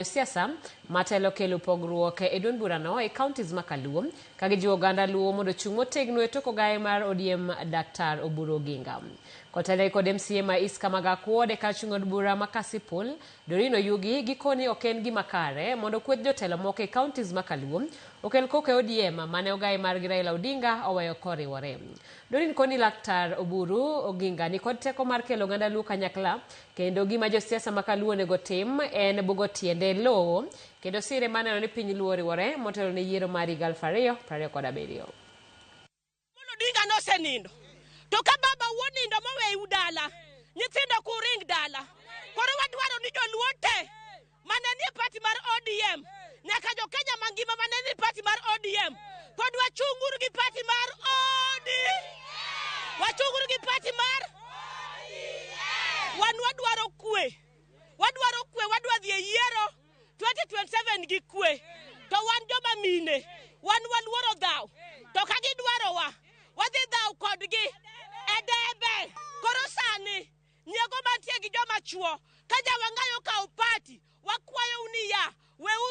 Josiasa matelo kelo pogruok e duond burano e counties ma Kaluo ka gijiwo oganda Luo mondo ochung' motegno e tok ogaye mar ODM Daktar Oburu Oginga. Kotelnegi kod MCA ma East Kamagak Ward e kar chung' od bura ma Kasipul, Doreen Oyugi gikoni ok en gima kare mondo kweth jotelo moko e counties ma Kaluo okel koko e ODM mane ogaye margi Raila Odinga oweyo koriwore. Doreen koni Laktar Oburu Oginga nikod teko mar kelo oganda Luo kanyakla Kendo gima josiasa ma kaluo onego tim en bugo tiende lowo kendo sire mar neno ni piny Luo oriwore motelo ne yiero mar higa 2027. Amolo Odinga nosenindo. To ka baba wuo nindo moweu dala, nyithindo kuring dala. Koro wadwaro ni joluo te mane nie party mar ODM nyaka jo Kenya mangima mane nie party mar ODM pod wachung'uru gi party mar ODM. Wachung'uru gi party mar wan wadwaro kwe. Wadwaro kwe, wadwa dhi e yiero 2027 gi kwe. To wan joma mine, wan waluoro dhaw. To ka gidwarowa, wadhi dhaw kodgi e debe. Koro sani nyiego mantie gi joma chuo ka jawangayo okawo party, wakwayou niya, weuru.